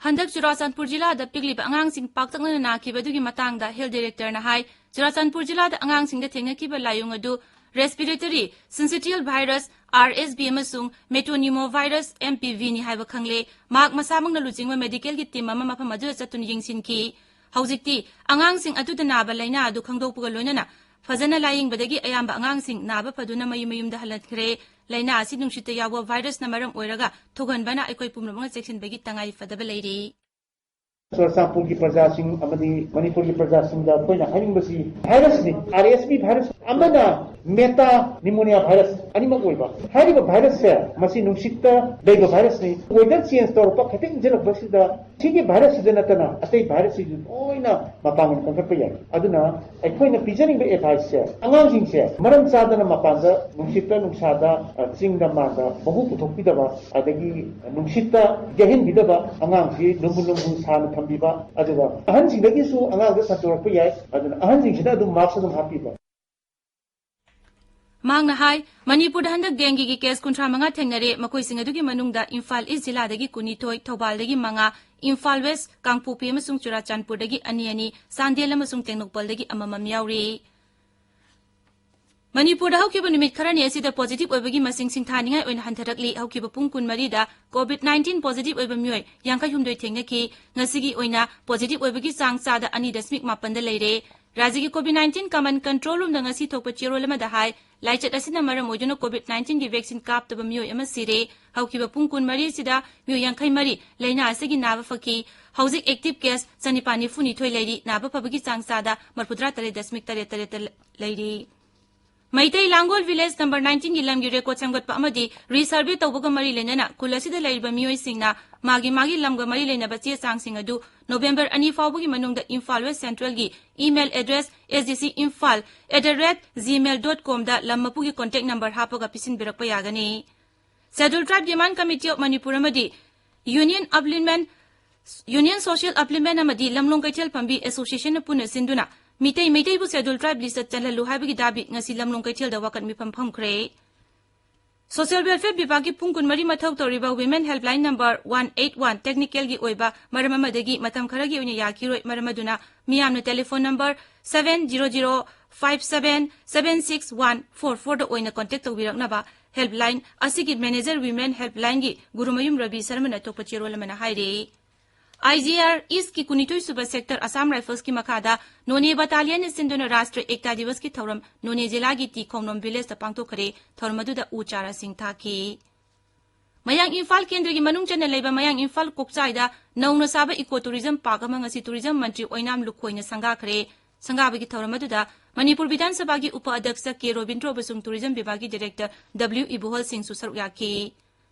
ꯍꯟꯗꯛ ꯆꯨꯔꯥꯆꯥꯟꯄꯨꯔ ꯖꯤꯂꯥꯗ ꯄꯤꯛꯂꯤꯕ ꯑꯉꯥꯡꯁꯤꯡ ꯄꯥꯛꯇꯛꯅꯅ ꯅꯥꯈꯤꯕ ꯑꯗꯨꯒꯤ ꯃꯇꯥꯡꯗ health director ꯅ ꯍꯥꯏ, ꯆꯨꯔꯥꯆꯥꯟꯄꯨꯔ ꯖꯤꯂꯥꯗ ꯑꯉꯥꯡꯁꯤꯡꯗ ꯊꯦꯡꯅꯈꯤꯕ ꯂꯥꯏꯑꯣꯡ ꯑꯗꯨ respiratory syncytial virus, RSV, ꯑꯃꯁꯨꯡ metapneumovirus, MPV, ꯅꯤ ꯍꯥꯏꯕ ꯈꯪꯂꯦ꯫ ꯃꯍꯥꯛ ꯃꯁꯥꯃꯛꯅ ꯂꯨꯆꯤꯡꯕ medical ꯒꯤ team ꯑꯃ ꯃꯐꯝ ꯑꯗꯨꯗ ꯆꯠꯇꯨꯅ ꯌꯦꯡꯁꯤꯟꯈꯤ꯫ ꯍꯧꯖꯤꯛꯇꯤ ꯑꯉꯥꯡꯁꯤꯡ ꯑꯗꯨꯗ ꯅꯥꯕ ꯂꯥꯏꯅꯥ ꯑꯗꯨ ꯈꯪꯗꯣꯛꯄꯒ ꯂꯣꯏꯅꯅ ꯐꯖꯅ ꯂꯥꯌꯦꯡꯕꯗꯒꯤ ꯑꯌꯥꯝꯕ ꯑꯉꯥꯡꯁꯤꯡ ꯅꯥꯕ ꯐꯗꯨꯅ ꯃꯌꯨꯝ ꯃꯌꯨꯝꯗ ꯍꯜꯂꯛꯈ꯭ꯔꯦ꯫ ꯂꯥꯏꯅꯥ ꯑꯁꯤ ꯅꯨꯡꯁꯤꯠꯇ ꯌꯥꯎꯕ virus ꯅ ꯃꯔꯝ ꯑꯣꯏꯔꯒ ꯊꯣꯛꯍꯟꯕꯅ ꯑꯩꯈꯣꯏ ꯄꯨꯝꯅꯃꯛꯅ ꯆꯦꯛꯁꯤꯟꯕꯒꯤ ꯇꯉꯥꯏ ꯐꯗꯕ ꯂꯩꯔꯤ꯫ ꯆꯨꯔꯆꯥꯟꯄꯨꯔꯒꯤ ꯄ꯭ꯔꯖꯥꯁꯤꯡ ꯑꯃꯗꯤ ꯃꯅꯤꯄꯨꯔꯒꯤ ꯄ꯭ꯔꯖꯥꯁꯤꯡꯗ ꯑꯩꯈꯣꯏꯅ ꯍꯥꯏꯅꯤꯡꯕꯁꯤ, virus ꯅꯤ, RSV virus ꯑꯃꯅ metapneumovirus ꯑꯅꯤꯃꯛ ꯑꯣꯏꯕ꯫ ꯍꯥꯏꯔꯤꯕ virus ꯁꯦ ꯃꯁꯤ ꯅꯨꯡꯁꯤꯠꯇ ꯂꯩꯕ virus ꯅꯤ꯫ Weather change ꯇꯧꯔꯛꯄ ꯈꯤꯇꯪ ꯏꯟꯁꯤꯜꯂꯛꯄꯁꯤꯗ ꯁꯤꯒꯤ virus ꯁꯤꯗ ꯅꯠꯇꯅ ꯑꯇꯩ virus ꯁꯤꯡꯁꯨ ꯂꯣꯏꯅ ꯃꯄꯥꯡꯒꯜ ꯀꯟꯈꯠꯄ ꯌꯥꯏ꯫ ꯑꯗꯨꯅ ꯑꯩꯈꯣꯏꯅ ꯄꯤꯖꯅꯤꯡꯕ advice ꯁꯦ, ꯑꯉꯥꯡꯁꯤꯡꯁꯦ ꯃꯔꯝ ꯆꯥꯗꯅ ꯃꯄꯥꯟꯗ ꯅꯨꯡꯁꯤꯠꯇ ꯅꯨꯡꯁꯥꯗ, ꯑ, ꯆꯤꯡꯗ ꯃꯥꯟꯗ ꯃꯍꯨ ꯄꯨꯊꯣꯛꯄꯤꯗꯕ, ꯑꯗꯒꯤ ꯅꯨꯡꯁꯤꯠꯇ ꯌꯩꯍꯟꯕꯤꯗꯕ, ꯑꯉꯥꯡꯁꯤ ꯂꯨꯝꯕꯨ ꯂꯨꯝꯕꯨ ꯁꯥꯅ ꯊꯝꯕꯤꯕ, ꯑꯗꯨꯒ ꯑꯍꯟꯁꯤꯡꯗꯒꯤꯁꯨ ꯑꯉꯥꯡꯗ ꯁꯟꯗꯣꯔꯛꯄ ꯌꯥꯏ꯫ ꯑꯗꯨꯅ ꯑꯍꯟꯁꯤꯡꯁꯤꯅ ꯑꯗꯨꯝ mask ꯑꯗꯨꯝ ꯍꯥꯞꯄꯤꯕ꯫ ꯃꯍꯥꯛꯅ ꯍꯥꯏ, ꯃꯅꯤꯄꯨꯔꯗ ꯍꯟꯗꯛ dengueꯒꯤ case ꯀꯨꯟꯊ꯭ꯔꯥ ꯃꯉꯥ ꯊꯦꯡꯅꯔꯦ꯫ ꯃꯈꯣꯏꯁꯤꯡ ꯑꯗꯨꯒꯤ ꯃꯅꯨꯡꯗ ꯏꯝꯐꯥꯜ East ꯖꯤꯂꯥꯗꯒꯤ ꯀꯨꯟꯅꯤꯊꯣꯏ, ꯊꯧꯕꯥꯜꯗꯒꯤ ꯃꯉꯥ, ꯏꯝꯐꯥꯜ West, ꯀꯥꯡꯄꯣꯛꯄꯤ ꯑꯃꯁꯨꯡ ꯆꯨꯔꯥꯆꯥꯟꯄꯨꯔꯗꯒꯤ ꯑꯅꯤ ꯑꯅꯤ, ꯆꯥꯟꯗꯦꯜ ꯑꯃꯁꯨꯡ ꯇꯦꯡꯅꯧꯄꯜꯗꯒꯤ ꯑꯃꯃꯝ ꯌꯥꯎꯔꯤ꯫ ꯃꯅꯤꯄꯨꯔꯗ ꯍꯧꯈꯤꯕ ꯅꯨꯃꯤꯠ ꯈꯔꯅꯤ ꯑꯁꯤꯗ positive ꯑꯣꯏꯕꯒꯤ ꯃꯁꯤꯡ ꯁꯤꯡꯊꯥꯅꯤꯡꯉꯥꯏ ꯑꯣꯏꯅ ꯍꯟꯊꯔꯛꯂꯤ꯫ ꯍꯧꯈꯤꯕ ꯄꯨꯡ ꯀꯨꯟꯃꯔꯤꯗ COVID nineteen positive ꯑꯣꯏꯕ ꯃꯤꯑꯣꯏ ꯌꯥꯡꯈꯩ ꯍꯨꯝꯗꯣꯏ ꯊꯦꯡꯅꯈꯤ꯫ ꯉꯁꯤꯒꯤ ꯑꯣꯏꯅ positive ꯑꯣꯏꯕꯒꯤ ꯆꯥꯡ ꯆꯥꯗ ꯑꯅꯤ ꯗꯁꯃꯤꯛ ꯃꯥꯄꯟꯗ ꯂꯩꯔꯦ꯫ ꯔꯥꯖ꯭ꯌꯒꯤ COVID nineteen command control roomꯗ ꯉꯁꯤ ꯊꯣꯛꯄ ꯆꯦꯔꯣꯜ ꯑꯃꯗ ꯍꯥꯏ, ꯂꯥꯏꯆꯠ ꯑꯁꯤꯅ ꯃꯔꯝ ꯑꯣꯏꯗꯨꯅ COVID nineteenꯒꯤ vaccine ꯀꯥꯞꯇꯕ ꯃꯤꯑꯣꯏ ꯑꯃ ꯁꯤꯔꯦ꯫ ꯍꯧꯈꯤꯕ ꯄꯨꯡ ꯀꯨꯟꯃꯔꯤ ꯑꯁꯤꯗ ꯃꯤꯑꯣꯏ ꯌꯥꯡꯈꯩ ꯃꯔꯤ ꯂꯥꯏꯅꯥ ꯑꯁꯤꯒꯤ ꯅꯥꯕ ꯐꯈꯤ꯫ ꯍꯧꯖꯤꯛ active case ꯆꯅꯤꯄꯥꯟ ꯅꯤꯐꯨ ꯅꯤꯊꯣꯏ ꯂꯩꯔꯤ꯫ ꯅꯥꯕ ꯐꯕꯒꯤ ꯆꯥꯡ ꯆꯥꯗ ꯃꯔꯐꯨꯇꯔꯥ ꯇꯔꯦꯠ ꯗꯁꯃꯤꯛ ꯇꯔꯦꯠ ꯇꯔꯦꯠꯇ ꯂꯩꯔꯤ꯫ ꯃꯩꯇꯩ ꯂꯥꯡꯒꯣꯜ village number nineteenꯒꯤ ꯂꯝꯒꯤ record ꯁꯦꯝꯒꯠꯄ ꯑꯃꯗꯤ resurvey ꯇꯧꯕꯒ ꯃꯔꯤ ꯂꯩꯅꯅ ꯈꯨꯜ ꯑꯁꯤꯗ ꯂꯩꯔꯤꯕ ꯃꯤꯑꯣꯏꯁꯤꯡꯅ ꯃꯥꯒꯤ ꯃꯥꯒꯤ ꯂꯝꯒ ꯃꯔꯤ ꯂꯩꯅꯕ ꯆꯦ ꯆꯥꯡꯁꯤꯡ ꯑꯗꯨ November ꯑꯅꯤ ꯐꯥꯎꯕꯒꯤ ꯃꯅꯨꯡꯗ Imphal West Centralꯒꯤ email address S D C Imphal at the rate gmail dot comꯗ lam ꯃꯄꯨꯒꯤ contact number ꯍꯥꯞꯄꯒ ꯄꯤꯁꯤꯟꯕꯤꯔꯛꯄ ꯌꯥꯒꯅꯤ꯫ Scheduled Tribe Demand Committee of Manipur ꯑꯃꯗꯤ Union Upliftment, Union Social Upliftment ꯑꯃꯗꯤ ꯂꯝꯂꯣꯡ ꯀꯩꯊꯦꯜ ꯐꯝꯕꯤ associationꯅ ꯄꯨꯟꯅ ꯁꯤꯟꯗꯨꯅ ꯃꯤꯇꯩ ꯃꯩꯇꯩꯕꯨ Scheduled Tribe listꯇ ꯆꯜꯍꯜꯂꯨ ꯍꯥꯏꯕꯒꯤ ꯗꯥꯕꯤ ꯉꯁꯤ ꯂꯝꯂꯣꯡ ꯀꯩꯊꯦꯜꯗ ꯋꯥꯀꯠ ꯃꯤꯐꯝ ꯐꯝꯈ꯭ꯔꯦ꯫ Social Welfare ꯕꯤꯚꯥꯒꯀꯤ ꯄꯨꯡ ꯀꯨꯟꯃꯔꯤ ꯃꯊꯧ ꯇꯧꯔꯤꯕ Women Helpline number one eight one technicalꯒꯤ ꯑꯣꯏꯕ ꯃꯔꯝ ꯑꯃꯗꯒꯤ ꯃꯇꯝ ꯈꯔꯒꯤ ꯑꯣꯏꯅ ꯌꯥꯈꯤꯔꯣꯏ꯫ ꯃꯔꯝ ꯑꯗꯨꯅ ꯃꯤꯌꯥꯝꯅ telephone number seven zero zero five seven seven six one four fourꯗ ꯑꯣꯏꯅ contact ꯇꯧꯕꯤꯔꯛꯅꯕ helpline ꯑꯁꯤꯒꯤ manager Women Helplineꯒꯤ ꯒꯨꯔꯨꯃꯌꯨꯝ ꯔꯕꯤ ꯁꯔꯃꯅ ꯊꯣꯛꯄ ꯆꯦꯔꯣꯜ ꯑꯃꯅ ꯍꯥꯏꯔꯤ꯫ IGR Eastꯀꯤ ꯀꯨꯟꯅꯤꯊꯣꯏ ꯁꯨꯕ sector Assam Riflesꯀꯤ ꯃꯈꯥꯗ ꯅꯣꯅꯦ battalionꯅ ꯁꯤꯟꯗꯨꯅ Rashtriya Ekta Divasꯀꯤ ꯊꯧꯔꯝ ꯅꯣꯅꯦ ꯖꯤꯂꯥꯒꯤ ꯇꯤ ꯈꯣꯡꯅꯣꯝ villageꯇ ꯄꯥꯡꯊꯣꯛꯈ꯭ꯔꯦ꯫ ꯊꯧꯔꯝ ꯑꯗꯨꯗ ꯎ ꯆꯥꯔꯥꯁꯤꯡ ꯊꯥꯈꯤ꯫ ꯃꯌꯥꯡ ꯏꯝꯐꯥꯜ ꯀꯦꯟꯗ꯭ꯔꯒꯤ ꯃꯅꯨꯡ ꯆꯟꯅ ꯂꯩꯕ ꯃꯌꯥꯡ ꯏꯝꯐꯥꯜ ꯀꯣꯛꯆꯥꯏꯗ ꯅꯧꯅ ꯁꯥꯕ eco tourism park ꯑꯃ ꯉꯁꯤ tourism ꯃꯟꯇ꯭ꯔꯤ ꯑꯣꯏꯅꯥꯝ ꯂꯨꯈꯣꯏꯅ ꯁꯪꯒꯥꯈ꯭ꯔꯦ꯫ ꯁꯪꯒꯥꯕꯒꯤ ꯊꯧꯔꯝ ꯑꯗꯨꯗ ꯃꯅꯤꯄꯨꯔ ꯕꯤꯙꯥꯟ ꯁꯚꯥꯒꯤ ꯎꯄ ꯑꯗ꯭ꯌꯛꯁ ꯀꯦ ꯔꯣꯕꯤꯟꯗ꯭ꯔꯣ ꯑꯃꯁꯨꯡ tourism ꯕꯤꯚꯥꯒꯀꯤ director W ꯏꯕꯣꯍꯜ ꯁꯤꯡꯁꯨ ꯁꯔꯨꯛ ꯌꯥꯈꯤ꯫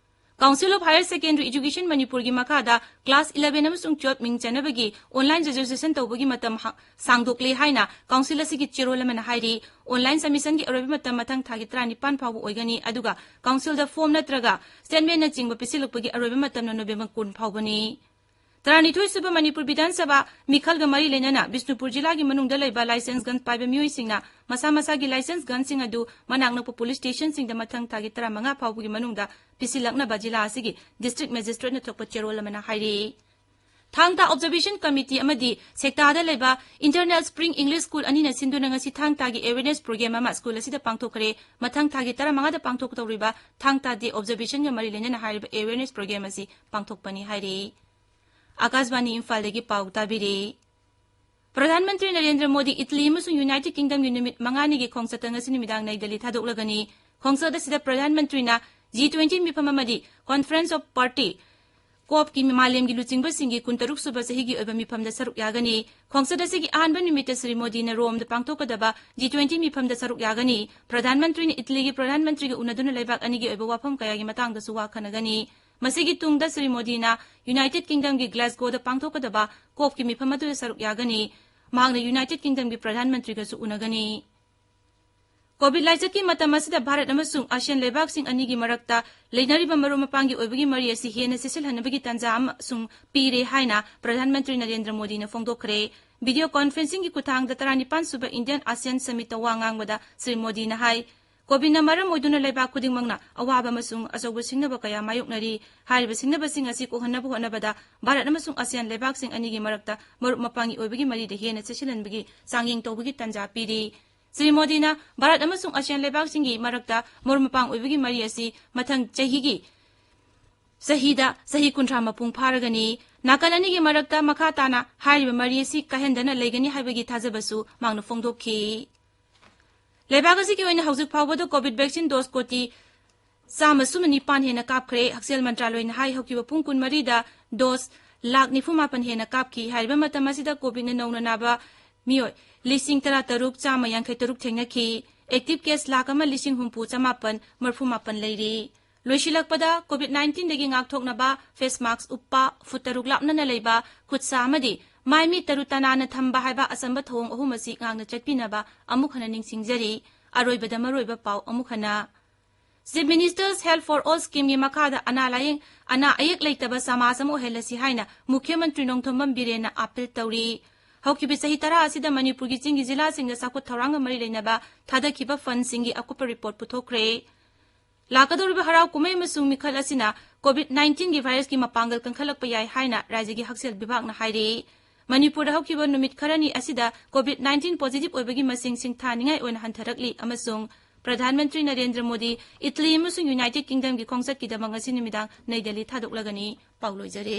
Council of Higher Secondary Education ꯃꯅꯤꯄꯨꯔꯒꯤ ꯃꯈꯥꯗ class eleven ꯑꯃꯁꯨꯡ twelve ꯃꯤꯡ ꯆꯟꯅꯕꯒꯤ online registration ꯇꯧꯕꯒꯤ ꯃꯇꯝ ꯍ-, ꯁꯥꯡꯗꯣꯛꯂꯦ ꯍꯥꯏꯅ council ꯑꯁꯤꯒꯤ ꯆꯦꯔꯣꯜ ꯑꯃꯅ ꯍꯥꯏꯔꯤ꯫ Online submissionꯒꯤ ꯑꯔꯣꯏꯕ ꯃꯇꯝ ꯃꯊꯪ ꯊꯥꯒꯤ ꯇꯔꯥꯅꯤꯄꯥꯟ ꯐꯥꯎꯕ ꯑꯣꯏꯒꯅꯤ, ꯑꯗꯨꯒ councilꯗ form ꯅꯠꯇ꯭ꯔꯒ statementꯅꯆꯤꯡꯕ ꯄꯤꯁꯤꯜꯂꯛꯄꯒꯤ ꯑꯔꯣꯏꯕ ꯃꯇꯝꯅ November ꯀꯨꯟ ꯐꯥꯎꯕꯅꯤ꯫ ꯇꯔꯥꯅꯤꯊꯣꯏ ꯁꯨꯕ ꯃꯅꯤꯄꯨꯔ ꯕꯤꯙꯥꯟ ꯁꯚꯥ ꯃꯤꯈꯜꯒ ꯃꯔꯤ ꯂꯩꯅꯅ ꯕꯤꯁꯅꯨꯄꯨꯔ ꯖꯤꯂꯥꯒꯤ ꯃꯅꯨꯡꯗ ꯂꯩꯕ license gun ꯄꯥꯏꯕ ꯃꯤꯑꯣꯏꯁꯤꯡꯅ ꯃꯁꯥ ꯃꯁꯥꯒꯤ license gunꯁꯤꯡ ꯑꯗꯨ ꯃꯅꯥꯛ ꯅꯛꯄ police stationꯁꯤꯡꯗ ꯃꯊꯪ ꯊꯥꯒꯤ ꯇꯔꯥꯃꯉꯥ ꯐꯥꯎꯕꯒꯤ ꯃꯅꯨꯡꯗ ꯄꯤꯁꯤꯜꯂꯛꯅꯕ ꯖꯤꯂꯥ ꯑꯁꯤꯒꯤ district magistrate ꯅ ꯊꯣꯛꯄ ꯆꯦꯔꯣꯜ ꯑꯃꯅ ꯍꯥꯏꯔꯤ꯫ ꯊꯥꯡ ꯇꯥ Observation Committee ꯑꯃꯗꯤ ꯁꯦꯛꯇꯥꯗ ꯂꯩꯕ Internal Spring English School ꯑꯅꯤꯅ ꯁꯤꯟꯗꯨꯅ ꯉꯁꯤ ꯊꯥꯡ ꯇꯥꯒꯤ awareness program ꯑꯃ school ꯑꯁꯤꯗ ꯄꯥꯡꯊꯣꯛꯈ꯭ꯔꯦ꯫ ꯃꯊꯪ ꯊꯥꯒꯤ ꯇꯔꯥꯃꯉꯥꯗ ꯄꯥꯡꯊꯣꯛꯀꯗꯧꯔꯤꯕ ꯊꯥꯡ ꯇꯥ Day Observationꯒ ꯃꯔꯤ ꯂꯩꯅꯅ ꯍꯥꯏꯔꯤꯕ awareness program ꯑꯁꯤ ꯄꯥꯡꯊꯣꯛꯄꯅꯤ ꯍꯥꯏꯔꯤ꯫ ꯑꯥꯀꯥꯁꯕꯥꯅꯤ ꯏꯝꯐꯥꯜꯗꯒꯤ ꯄꯥꯎ ꯇꯥꯕꯤꯔꯤ꯫ ꯄ꯭ꯔꯙꯥꯟ ꯃꯟꯇ꯭ꯔꯤ ꯅꯔꯦꯟꯗ꯭ꯔ ꯃꯣꯗꯤ ꯏꯇꯂꯤ ꯑꯃꯁꯨꯡ ꯌꯨꯅꯥꯏꯇꯦꯗ ꯀꯤꯡꯗꯝꯒꯤ ꯅꯨꯃꯤꯠ ꯃꯉꯥꯅꯤꯒꯤ ꯈꯣꯡꯆꯠꯇ ꯉꯁꯤ ꯅꯨꯃꯤꯗꯥꯡ ꯅꯩ ꯗꯦꯜꯂꯤ ꯊꯥꯗꯣꯛꯂꯒꯅꯤ꯫ ꯈꯣꯡꯆꯠ ꯑꯁꯤꯗ ꯄ꯭ꯔꯙꯥꯟ ꯃꯟꯇ꯭ꯔꯤꯅ G twenty ꯃꯤꯐꯝ ꯑꯃꯗꯤ Conference of Party, ꯀꯣꯞꯀꯤ ꯃꯥꯂꯦꯝꯒꯤ ꯂꯨꯆꯤꯡꯕꯁꯤꯡꯒꯤ ꯀꯨꯟꯇꯔꯨꯛ ꯁꯨꯕ ꯆꯍꯤꯒꯤ ꯑꯣꯏꯕ ꯃꯤꯐꯝꯗ ꯁꯔꯨꯛ ꯌꯥꯒꯅꯤ꯫ ꯈꯣꯡꯆꯠ ꯑꯁꯤꯒꯤ ꯑꯍꯥꯟꯕ ꯅꯨꯃꯤꯠꯇ ꯁ꯭ꯔꯤ ꯃꯣꯗꯤꯅ ꯔꯣꯝꯗ ꯄꯥꯡꯊꯣꯛꯀꯗꯕ G twenty ꯃꯤꯐꯝꯗ ꯁꯔꯨꯛ ꯌꯥꯒꯅꯤ꯫ ꯄ꯭ꯔꯙꯥꯟ ꯃꯟꯇ꯭ꯔꯤꯅ ꯏꯇꯂꯤꯒꯤ ꯄ꯭ꯔꯙꯥꯟ ꯃꯟꯇ꯭ꯔꯤꯒ ꯎꯅꯗꯨꯅ ꯂꯩꯕꯥꯛ ꯑꯅꯤꯒꯤ ꯑꯣꯏꯕ ꯋꯥꯐꯝ ꯀꯌꯥꯒꯤ ꯃꯇꯥꯡꯗꯁꯨ ꯋꯥ ꯈꯟꯅꯒꯅꯤ꯫ ꯃꯁꯤꯒꯤ ꯇꯨꯡꯗ ꯁ꯭ꯔꯤ ꯃꯣꯗꯤꯅ ꯌꯨꯅꯥꯏꯇꯦꯗ ꯀꯤꯡꯗꯝꯒꯤ ꯒ꯭ꯂꯥꯁꯒꯣꯗ ꯄꯥꯡꯊꯣꯛꯀꯗꯕ ꯀꯣꯞꯀꯤ ꯃꯤꯐꯝ ꯑꯗꯨꯗ ꯁꯔꯨꯛ ꯌꯥꯒꯅꯤ꯫ ꯃꯍꯥꯛꯅ ꯌꯨꯅꯥꯏꯇꯦꯗ ꯀꯤꯡꯗꯝꯒꯤ ꯄ꯭ꯔꯙꯥꯟ ꯃꯟꯇ꯭ꯔꯤꯒꯁꯨ ꯎꯅꯒꯅꯤ꯫ ꯀꯣꯚꯤꯗ ꯂꯥꯏꯆꯠꯀꯤ ꯃꯇꯝ ꯑꯁꯤꯗ ꯚꯥꯔꯠ ꯑꯃꯁꯨꯡ ꯑꯁꯤꯌꯥꯟ ꯂꯩꯕꯥꯛꯁꯤꯡ ꯑꯅꯤꯒꯤ ꯃꯔꯛꯇ ꯂꯩꯅꯔꯤꯕ ꯃꯔꯨꯞ ꯃꯄꯥꯡꯒꯤ ꯑꯣꯏꯕꯒꯤ ꯃꯔꯤ ꯑꯁꯤ ꯍꯦꯟꯅ ꯆꯦꯠꯁꯤꯜꯍꯟꯅꯕꯒꯤ ꯇꯥꯟꯖꯥ ꯑꯃꯁꯨꯡ ꯄꯤꯔꯦ ꯍꯥꯏꯅ ꯄ꯭ꯔꯙꯥꯟ ꯃꯟꯇ꯭ꯔꯤ ꯅꯔꯦꯟꯗ꯭ꯔ ꯃꯣꯗꯤꯅ ꯐꯣꯡꯗꯣꯛꯈ꯭ꯔꯦ꯫ ꯚꯤꯗꯤꯑꯣ ꯀꯣꯟꯐꯔꯦꯟꯁꯤꯡꯒꯤ ꯈꯨꯠꯊꯥꯡꯗ ꯇꯔꯥꯅꯤꯄꯥꯟ ꯁꯨꯕ ꯏꯟꯗꯤꯌꯟ ꯑꯁꯤꯌꯥꯟ ꯁꯃꯤꯠꯇ ꯋꯥ ꯉꯥꯡꯕꯗ ꯁ꯭ꯔꯤ ꯃꯣꯗꯤꯅ ꯍꯥꯏ, ꯀꯣꯚꯤꯗꯅ ꯃꯔꯝ ꯑꯣꯏꯗꯨꯅ ꯂꯩꯕꯥꯛ ꯈꯨꯗꯤꯡꯃꯛꯅ ꯑꯋꯥꯕ ꯑꯃꯁꯨꯡ ꯑꯆꯧꯕ ꯁꯤꯡꯅꯕ ꯀꯌꯥ ꯃꯥꯌꯣꯛꯅꯔꯤ꯫ ꯍꯥꯏꯔꯤꯕ ꯁꯤꯡꯅꯕꯁꯤꯡ ꯑꯁꯤ ꯀꯣꯛꯍꯟꯅꯕ ꯍꯣꯠꯅꯕꯗ ꯚꯥꯔꯠ ꯑꯃꯁꯨꯡ ꯑꯁꯤꯌꯥꯟ ꯂꯩꯕꯥꯛꯁꯤꯡ ꯑꯅꯤꯒꯤ ꯃꯔꯛꯇ ꯃꯔꯨꯞ ꯃꯄꯥꯡꯒꯤ ꯑꯣꯏꯕꯒꯤ ꯃꯔꯤꯗ ꯍꯦꯟꯅ ꯆꯦꯠꯁꯤꯜꯍꯟꯕꯒꯤ ꯆꯥꯡꯌꯦꯡ ꯇꯧꯕꯒꯤ ꯇꯥꯟꯖꯥ ꯄꯤꯔꯤ꯫ ꯁ꯭ꯔꯤ ꯃꯣꯗꯤꯅ ꯚꯥꯔꯠ ꯑꯃꯁꯨꯡ ꯑꯁꯤꯌꯥꯟ ꯂꯩꯕꯥꯛꯁꯤꯡꯒꯤ ꯃꯔꯛꯇ ꯃꯔꯨꯞ ꯃꯄꯥꯡ ꯑꯣꯏꯕꯒꯤ ꯃꯔꯤ ꯑꯁꯤ ꯃꯊꯪ ꯆꯍꯤꯒꯤ ꯆꯍꯤꯗ ꯆꯍꯤ ꯀꯨꯟꯊ꯭ꯔꯥ ꯃꯄꯨꯡ ꯐꯥꯔꯒꯅꯤ꯫ ꯅꯥꯀꯜ ꯑꯅꯤꯒꯤ ꯃꯔꯛꯇ ꯃꯈꯥ ꯇꯥꯅ ꯍꯥꯏꯔꯤꯕ ꯃꯔꯤ ꯑꯁꯤ ꯀꯥꯏꯍꯟꯗꯅ ꯂꯩꯒꯅꯤ ꯍꯥꯏꯕꯒꯤ ꯊꯥꯖꯕꯁꯨ ꯃꯍꯥꯛꯅ ꯐꯣꯡꯗꯣꯛꯈꯤ꯫ ꯂꯩꯕꯥꯛ ꯑꯁꯤꯒꯤ ꯑꯣꯏꯅ ꯍꯧꯖꯤꯛ ꯐꯥꯎꯕꯗ ꯀꯣꯚꯤꯗ ꯚꯦꯛꯁꯤꯟ ꯗꯣꯁ ꯀꯣꯇꯤ ꯆꯥꯝꯃ ꯁꯨꯞꯅ ꯅꯤꯄꯥꯟ ꯍꯦꯟꯅ ꯀꯥꯞꯈ꯭ꯔꯦ꯫ ꯍꯛꯁꯦꯜ ꯃꯟꯇ꯭ꯔꯥꯂꯣꯏꯅ ꯍꯥꯏ, ꯍꯧꯈꯤꯕ ꯄꯨꯡ ꯀꯨꯟꯃꯔꯤꯗ ꯗꯣꯁ ꯂꯥꯈ ꯅꯤꯐꯨ ꯃꯥꯄꯟ ꯍꯦꯟꯅ ꯀꯥꯞꯈꯤ꯫ ꯍꯥꯏꯔꯤꯕ ꯃꯇꯝ ꯑꯁꯤꯗ ꯀꯣꯚꯤꯗꯅ ꯅꯧꯅ ꯅꯥꯕ ꯃꯤꯑꯣꯏ ꯂꯤꯁꯤꯡ ꯇꯔꯥ ꯇꯔꯨꯛ ꯆꯥꯝꯃ ꯌꯥꯡꯈꯩ ꯇꯔꯨꯛ ꯊꯦꯡꯅꯈꯤ꯫ ꯑꯦꯛꯇꯤꯚ ꯀꯦꯁ ꯂꯥꯈ ꯑꯃ ꯂꯤꯁꯤꯡ ꯍꯨꯝꯐꯨ ꯆꯃꯥꯄꯟ ꯃꯔꯤꯐꯨ ꯃꯥꯄꯟ ꯂꯩꯔꯤ꯫ ꯂꯣꯏꯁꯤꯜꯂꯛꯄꯗ, ꯀꯣꯚꯤꯗ ꯅꯥꯏꯟꯇꯤꯟꯗꯒꯤ ꯉꯥꯛꯊꯣꯛꯅꯕ ꯐꯦꯁ ꯃꯥꯛꯁ ꯎꯞꯄ, ꯐꯨꯠ ꯇꯔꯨꯛ ꯂꯥꯞꯅꯅ ꯂꯩꯕ, ꯈꯨꯠ ꯁꯥ ꯑꯃꯗꯤ ꯃꯥꯏ ꯃꯤꯠ ꯇꯔꯨ ꯇꯅꯥꯟꯅ ꯊꯝꯕ ꯍꯥꯏꯕ ꯑꯆꯝꯕ ꯊꯧꯑꯣꯡ ꯑꯍꯨꯝ ꯑꯁꯤ ꯉꯥꯛꯅ ꯆꯠꯄꯤꯅꯕ ꯑꯃꯨꯛ ꯍꯟꯅ ꯅꯤꯡꯁꯤꯡꯖꯔꯤ꯫ ꯑꯔꯣꯏꯕꯗ ꯃꯔꯨꯑꯣꯏꯕ ꯄꯥꯎ ꯑꯃꯨꯛ ꯍꯟꯅ꯫ Chief Minister's Health for All Scheme ꯒꯤ ꯃꯈꯥꯗ ꯑꯅꯥ ꯂꯥꯌꯦꯡ, ꯑꯅꯥ ꯑꯌꯦꯛ ꯂꯩꯇꯕ ꯁꯃꯥꯖ ꯑꯃ ꯑꯣꯏꯍꯜꯂꯁꯤ ꯍꯥꯏꯅ ꯃꯨꯈ꯭ꯌ ꯃꯟꯇ꯭ꯔꯤ ꯅꯣꯡꯊꯣꯝꯕꯝ ꯕꯤꯔꯦꯟꯅ ꯑꯥꯄꯤꯜ ꯇꯧꯔꯤ꯫ ꯍꯧꯈꯤꯕ ꯆꯍꯤ ꯇꯔꯥ ꯑꯁꯤꯗ ꯃꯅꯤꯄꯨꯔꯒꯤ ꯆꯤꯡꯒꯤ ꯖꯤꯂꯥꯁꯤꯡꯗ ꯆꯥꯎꯈꯠ ꯊꯧꯔꯥꯡꯒ ꯃꯔꯤ ꯂꯩꯅꯕ ꯊꯥꯗꯈꯤꯕ ꯐꯟꯁꯤꯡꯒꯤ ꯑꯀꯨꯞꯄ ꯔꯤꯄꯣꯔꯠ ꯄꯨꯊꯣꯛꯈ꯭ꯔꯦ꯫ ꯂꯥꯛꯀꯗꯧꯔꯤꯕ ꯍꯔꯥꯎ ꯀꯨꯝꯍꯩ ꯑꯃꯁꯨꯡ ꯃꯤꯈꯜ ꯑꯁꯤꯅ COVID nineteen ꯒꯤ ꯚꯥꯏꯔꯁꯀꯤ ꯃꯄꯥꯡꯒꯜ ꯀꯟꯈꯠꯂꯛꯄ ꯌꯥꯏ ꯍꯥꯏꯅ ꯔꯥꯖ꯭ꯌꯒꯤ ꯍꯛꯁꯦꯜ ꯕꯤꯚꯥꯒꯅ ꯍꯥꯏꯔꯤ꯫ ꯃꯅꯤꯄꯨꯔꯗ ꯍꯧꯈꯤꯕ ꯅꯨꯃꯤꯠ ꯈꯔꯅꯤ ꯑꯁꯤꯗ COVID nineteen positive ꯑꯣꯏꯕꯒꯤ ꯃꯁꯤꯡ ꯁꯤꯡꯊꯥꯅꯤꯡꯉꯥꯏ ꯑꯣꯏꯅ ꯍꯟꯊꯔꯛꯂꯤ ꯑꯃꯁꯨꯡ ꯄ꯭ꯔꯙꯥꯟ ꯃꯟꯇ꯭ꯔꯤ ꯅꯔꯦꯟꯗ꯭ꯔ ꯃꯣꯗꯤ ꯏꯇꯂꯤ ꯑꯃꯁꯨꯡ ꯌꯨꯅꯥꯏꯇꯦꯗ ꯀꯤꯡꯗꯝꯒꯤ ꯈꯣꯡꯆꯠꯀꯤꯗꯃꯛ ꯉꯁꯤ ꯅꯨꯃꯤꯗꯥꯡ ꯅꯩ ꯗꯦꯜꯂꯤ ꯊꯥꯗꯣꯛꯂꯒꯅꯤ꯫ ꯄꯥꯎ ꯂꯣꯏꯖꯔꯦ꯫